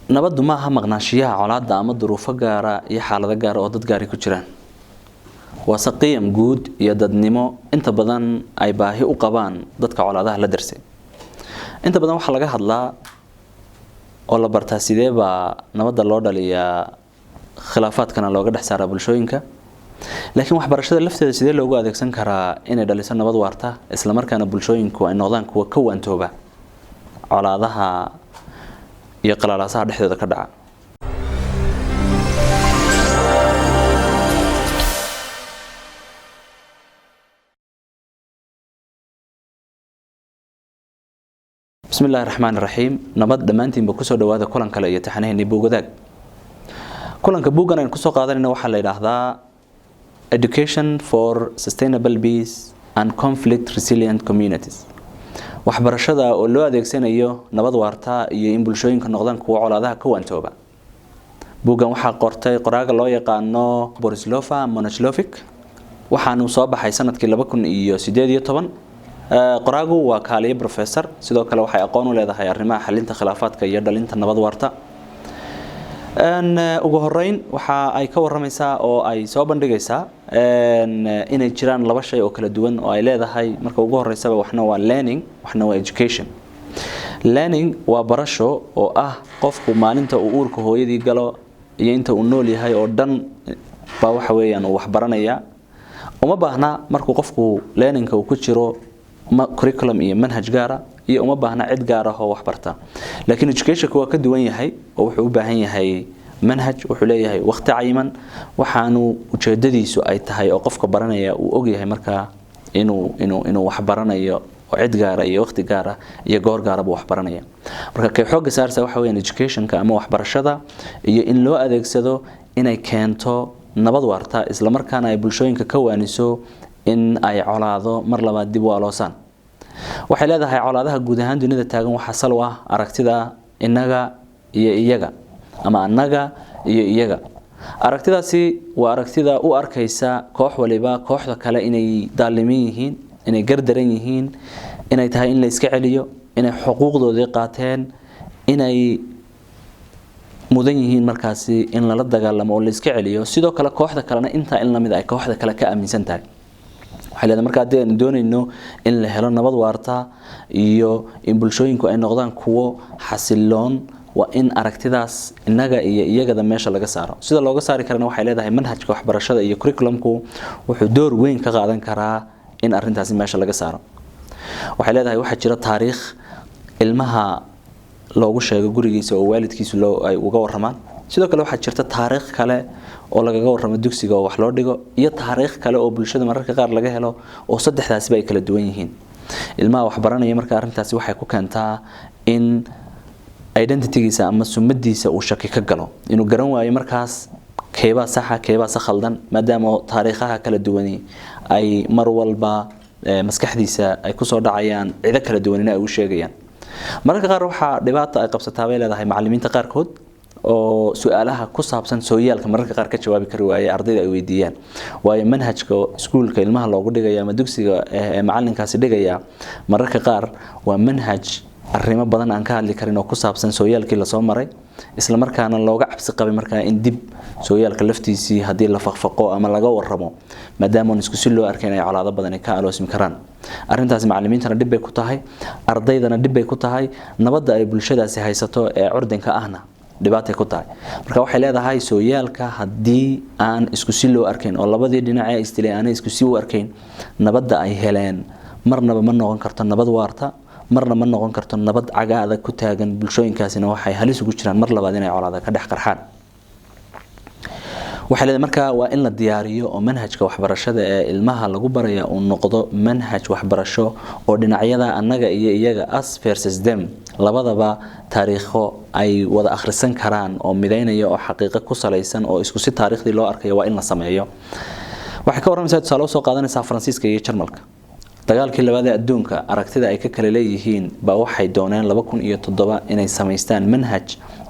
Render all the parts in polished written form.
Nabaddu maaha maqnaanshiyaha colaadda ama duruufo gaara iyo xaalado gaara oo dad gaari ku jiraan, waase qiyam guud iyo dadnimo inta badan ay baahi u qabaan dadka colaadaha la darsay. Inta badan waxaa laga hadlaa oo la bartaa sidee baa nabadda loo dhaliyaa, khilaafaadkana looga dhex saaraa bulshooyinka, laakiin waxbarashada lafteeda sidee loogu adeegsan karaa inay dhaliso nabad waarta, islamarkaana bulshooyinku ay noqdaan kuwa ka waantooba colaadaha iyo qalalaasaha dhexdooda ka dhaca? Bismi illahi raxmaan raxiim. Nabad dhammaantiinba, kusoo dhawaada kulan kale iyo taxanaheennii buug wadaag. Kulanka buuggan aynu kusoo qaadanayna waxaa la yidhaahdaa Education for Sustainable Peace and Conflict Resilient Communities, waxbarashada oo loo adeegsanayo nabad waarta iyo in bulshooyinka noqdaan kuwo colaadaha ka waantooba. Buuggan waxaa qortay qoraaga loo yaqaano Borislova Monachlovic, waxaanu soo baxay sanadkii 2018. Qoraagu waa kaaliye professor, sidoo kale waxay aqoon u leedahay arrimaha xalinta khilaafaadka iyo dhalinta nabad waarta. Ugu horeyn waxa ay ka waramaysaa oo ay soo bandhigaysaa inay jiraan laba shay oo kala duwan oo ay leedahay. Marka ugu horeysaba, waxna waa learning, waxna waa education. Learning waa barasho oo ah qofku maalinta uu uurka hooyadii galo iyo inta uu nool yahay oo dhan baa waxa weeyaan uu wax baranaya. Uma baahna markuu qofku learningka uu ku jiro curriculum iyo manhaj gaara, iyo uma baahna cid gaar ah oo wax barta. Laakiin educationka waa ka duwan yahay oo wuxuu u baahan yahay manhaj, wuxuu leeyahay waqti cayiman, waxaanu ujeedadiisu ay tahay oo qofka baranaya uu ogyahay markaa inuu wax baranayo oo cid gaara iyo waqti gaara iyo goor gaara buu wax baranaya. Marka kay xoogga saarsa waxa weeyaan educationka ama waxbarashada iyo in loo adeegsado inay keento nabad waarta, isla markaana ay bulshooyinka ka waaniso in ay colaado mar labaad dib u aloosaan. Waxay leedahay colaadaha guud ahaan dunida taagan waxaa sal u ah aragtida innaga iyo iyaga ama annaga iyo iyaga. Aragtidaasi waa aragtida u arkaysa koox waliba kooxda kale inay daalimin yihiin, inay gardaran yihiin, inay tahay in la iska celiyo, inay xuquuqdoodii qaateen, inay mudan yihiin markaasi in lala dagaalamo oo la iska celiyo. Sidoo kale kooxda kalena intaa in lamid ay kooxda kale ka aaminsan tahay. Waxay leedahay marka haddii aynu doonayno in la helo nabad waarta iyo in bulshooyinku ay noqdaan kuwo xasiloon, waa in aragtidaas innaga iyo iyagada meesha laga saaro. Sida looga saari karana, waxay leedahay, manhajka waxbarashada iyo curriculumku wuxuu door weyn ka qaadan karaa in arrintaasi meesha laga saaro. Waxay leedahay waxaa jira taariikh ilmaha loogu sheego gurigiisa oo waalidkiisu loo ay uga waramaan, sidoo kale waxaa jirta taariikh kale oo lagaga warramo dugsiga oo wax loo dhigo, iyo taariikh kale oo bulshada mararka qaar laga helo, oo saddexdaasiba ay kala duwan yihiin. Ilmaha wax baranaya marka arrintaasi waxay ku keentaa in identitygiisa ama sumadiisa uu shaki ka galo, inuu garan waayo markaas keebaa saxa, keebaa se khaldan, maadaama taariikhaha kala duwani ay mar walba maskaxdiisa ay kusoo dhacayaan, cido kala duwanina ay u sheegayaan. Mararka qaar waxaa dhibaata ay qabsataa, bay leedahay, macallimiinta qaarkood oo su-aalaha ku saabsan sooyaalka mararka qaar ka jawaabi kari waaye ardayda ay weydiiyaan, waayo manhajka iskuulka ilmaha loogu dhigaya ama dugsiga ee macalinkaasi dhigaya mararka qaar waa manhaj arrimo badan aan ka hadli karin oo ku saabsan sooyaalkii lasoo maray, isla markaana looga cabsi qabay markaa in dib sooyaalka laftiisii haddii la faqfaqo ama laga waramo, maadaama aan isku si loo arkayn, ay colaado badan ka aloosmi karaan. Arrintaasi macallimiintana dhib bay ku tahay, ardaydana dhib bay ku tahay, nabadda ay bulshadaasi haysato ee curdinka ahna dhibaatay ku tahay. Marka waxay leedahay sooyaalka haddii aan isku si loo arkayn oo labadii dhinac ee isdilay aanay isku si u arkayn, nabadda ay heleen marnaba ma noqon karto nabad waarta, marna ma noqon karto nabad caga adag ku taagan. Bulshooyinkaasina waxay halis ugu jiraan mar labaad inay colaada ka dhex qarxaan. Waxay leedahay markaa waa in la diyaariyo oo manhajka waxbarashada ee ilmaha lagu baraya uu noqdo manhaj waxbarasho oo dhinacyada annaga iyo iyaga, us versus them, labadaba taariikho ay wada akhrisan karaan oo midaynaya oo xaqiiqo ku salaysan oo isku si taariikhdii loo arkayo waa in la sameeyo. Waxay ka warramaysaa, tusaale usoo qaadanaysaa, Faransiiska iyo Jarmalka dagaalkii labaad ee adduunka aragtida ay ka kala leeyihiin baa waxay dooneen 2007 inay samaystaan manhaj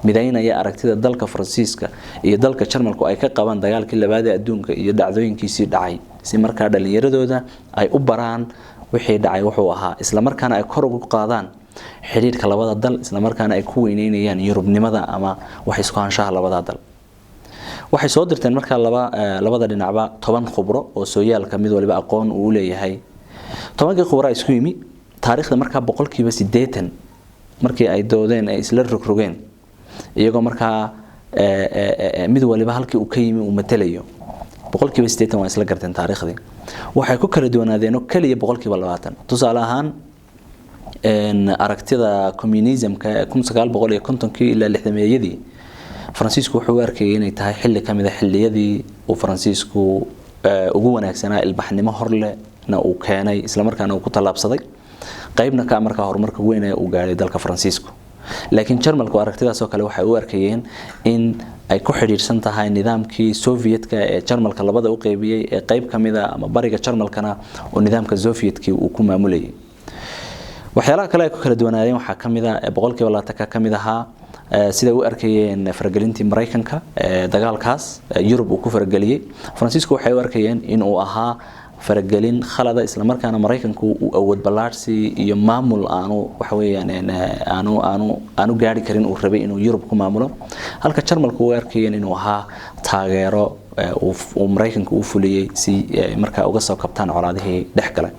midaynaya aragtida dalka Faransiiska iyo dalka Jarmalku ay ka qabaan dagaalkii labaad ee adduunka iyo dhacdooyinkiisii dhacay, si markaa dhallinyaradooda ay u baraan wixii dhacay wuxuu ahaa, isla markaana ay kor ugu qaadaan Xidhiidhka labada dal, isla markaana ay ku weyneynayaan Yurubnimada ama wax isku haanshaha labada dal. Waxay soo dirteen markaa labada dhinacba 10 khubro oo sooyaalka mid waliba aqoon uu leeyahay. 10-kii khubraa isku yimi, taariikhda markaa 80% markii ay doodeen, ay isla rogrogeen, iyagoo markaa mid waliba halkii uu ka yimi uu matalayo, 80% waa isla garteen taariikhdii. Waxay ku kala duwanaadeen oo keliya 20%. Tusaale ahaan, aragtida communismka ee 1950-kii ilaa 60-meeyadii, Faransiisku wuxuu u arkayay inay tahay xilli ka mid a xilliyadii uu Faransiisku ugu wanaagsanaa, ilbaxnimo horlehna uu keenay, islamarkaana uu ku tallaabsaday, qaybna ka markaa horumarka weyn ee uu gaadhay dalka Faransiisku. Laakiin Jarmalku aragtidaas oo kale waxay u arkayeen in ay ku xidhiidhsan tahay nidaamkii Sovietka ee Jarmalka labada u qeybiyey, ee qayb ka mid a ama bariga Jarmalkana oo nidaamka Sovietkii uu ku maamulayay. Waxyaalaha kale ay ku kala duwanaadeen waxaa ka mid a 20%-ka ka mid ahaa siday u arkayeen faragelintii Maraykanka ee dagaalkaas Yurub uu ku farageliyey. Faransiisku waxay u arkayeen in uu ahaa faragelin khalada, islamarkaana Maraykanku uu awood ballaadhsi iyo maamul aanu waxa weeyaan aanu gaari karin uu rabay inuu Yurub ku maamulo, halka Jarmalku u arkayeen inuu ahaa taageero uu Maraykanku u fuliyey si markaa uga soo kabtaan colaadihii dhex galay.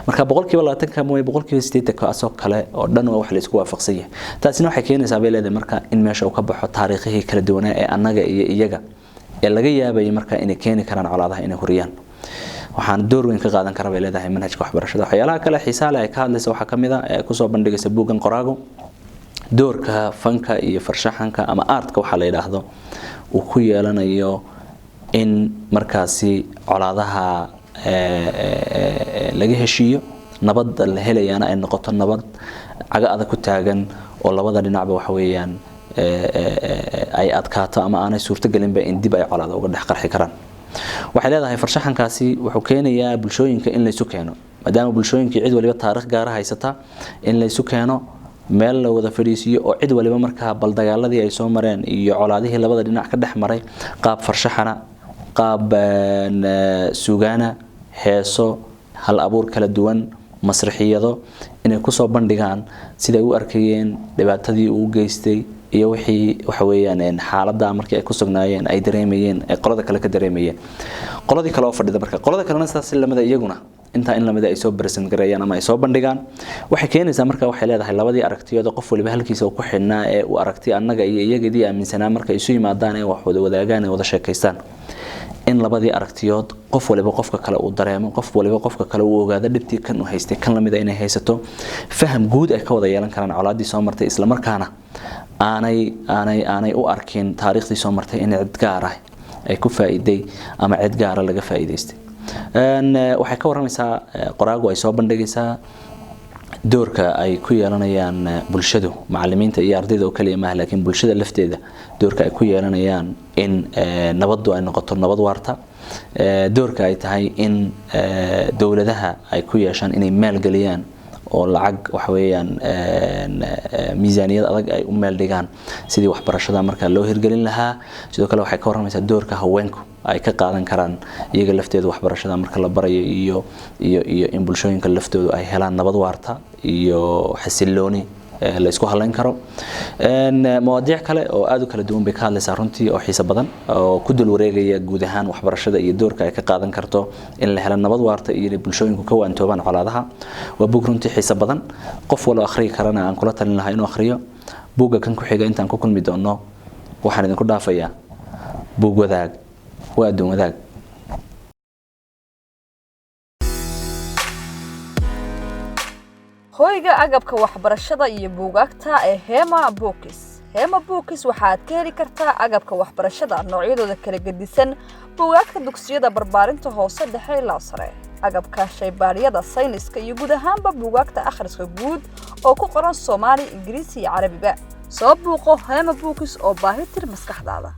Marka 20%-ka mooye, 80% kaasoo kale oo dhan waa wax la isku waafaqsan yahay. Taasina waxay keenaysaa, bay leedahay, marka in meesha uu ka baxo taariikhihii kala duwanaa ee annaga iyo iyaga ee laga yaabayay marka inay keeni karaan colaadaha inay huriyaan. Waxaan door weyn ka qaadan kara, bay leedahay, manhajka waxbarashada. Waxyaalaha kale xiisaha leh ay ka hadlaysa waxaa ka mid a ee kusoo bandhigaysa buuggan qoraagu doorka fanka iyo farshaxanka ama artka waxaa la yidhaahdo uu ku yeelanayo in markaasi colaadaha laga heshiiyo, nabadda la helayaana ay noqoto nabad caga adag ku taagan oo labada dhinacba waxa weeyaan ay adkaato ama aanay suurtogelinba in dib ay colaada uga dhex qarxi karaan. Waxay leedahay farshaxankaasi wuxuu keenayaa bulshooyinka in laysu keeno, maadaama bulshooyinkii cid waliba taarikh gaara haysata, in laysu keeno, meel la wada fadhiisiiyo oo cid waliba markaa bal dagaaladii ay soo mareen iyo colaadihii labada dhinac ka dhex maray qaab farshaxana, qaab suugaana, heeso, hal abuur kala duwan, masraxiyado inay kusoo bandhigaan siday u arkayeen dhibaatadii uu geystay iyo wixii waxa weeyaan xaaladda markii ay ku sugnaayeen ay dareemayeen, ay qolada kale ka dareemayeen, qoladii kale oo fadhida. Marka qolada kalena sidaas lamida, iyaguna intaa in lamida ay soo present gareeyaan ama ay soo bandhigaan. Waxay keenaysaa marka, waxay leedahay, labadii aragtiyood qof waliba halkiisa uu ku xidhnaa ee uu aragti annaga iyo iyagadii aaminsanaa, marka isu yimaadaan ee wax wada wadaagaan ee wada sheekaystaan, in labadii aragtiyood qof waliba qofka kale uu dareemo, qof waliba qofka kale uu ogaado dhibtii kan uu haystay kan lamida inay haysato, faham guud ay ka wada yeelan karaan colaadii soo martay, islamarkaana aanay u arkin taariikhdii soo martay in cid gaar ah ay ku faa'iiday ama cid gaara laga faa'iidaystay. Waxay ka warramaysaa qoraagu, ay soo bandhigaysaa doorka ay ku yeelanayaan bulshadu, macalimiinta iyo ardayda oo kaliya maaha, laakiin bulshada lafteeda doorka ay ku yeelanayaan in nabaddu ay noqoto nabad waarta, doorka ay tahay in dowladaha ay ku yeeshaan inay maalgeliyaan oo lacag waxa weeyaan miisaaniyad adag ay u meel dhigaan sidii waxbarashada markaa loo hirgelin lahaa. Sidoo kale waxay ka warramaysaa doorka haweenku ay ka qaadan karaan iyaga lafteedu waxbarashada marka la barayo iyo in bulshooyinka laftoodu ay helaan nabad waarta iyo xasilooni la isku halayn karo. Mawaadiic kale oo aad u kala duwan bay ka hadlaysaa runtii, oo xiiso badan, oo ku dul wareegaya guud ahaan waxbarashada iyo doorka ay ka qaadan karto in la helo nabad waarta iyo inay bulshooyinku ka waantoobaan colaadaha. Waa buug runtii xiiso badan, qof waloo akhriyi karana aan kula talin lahaa inuu akhriyo. Buugga kan ku xiga intaan ku kulmi doono, waxaan idinku dhaafayaa: buug wadaag waa adduun wadaag. Hoyga agabka waxbarashada iyo buugaagta ee Hema Books. Hema Books waxaad ka heli kartaa agabka waxbarashada noocyadooda kala gedisan, buugaagta dugsiyada barbaarinta hoose, dhexe ilaa sare, agabka shaybaadhyada, sayniska iyo guud ahaanba buugaagta akhriska guud oo ku qoran Soomaali, Ingiriisi iyo Carabiba. Soo buuqo Hema Books oo baahi tir maskaxdaada.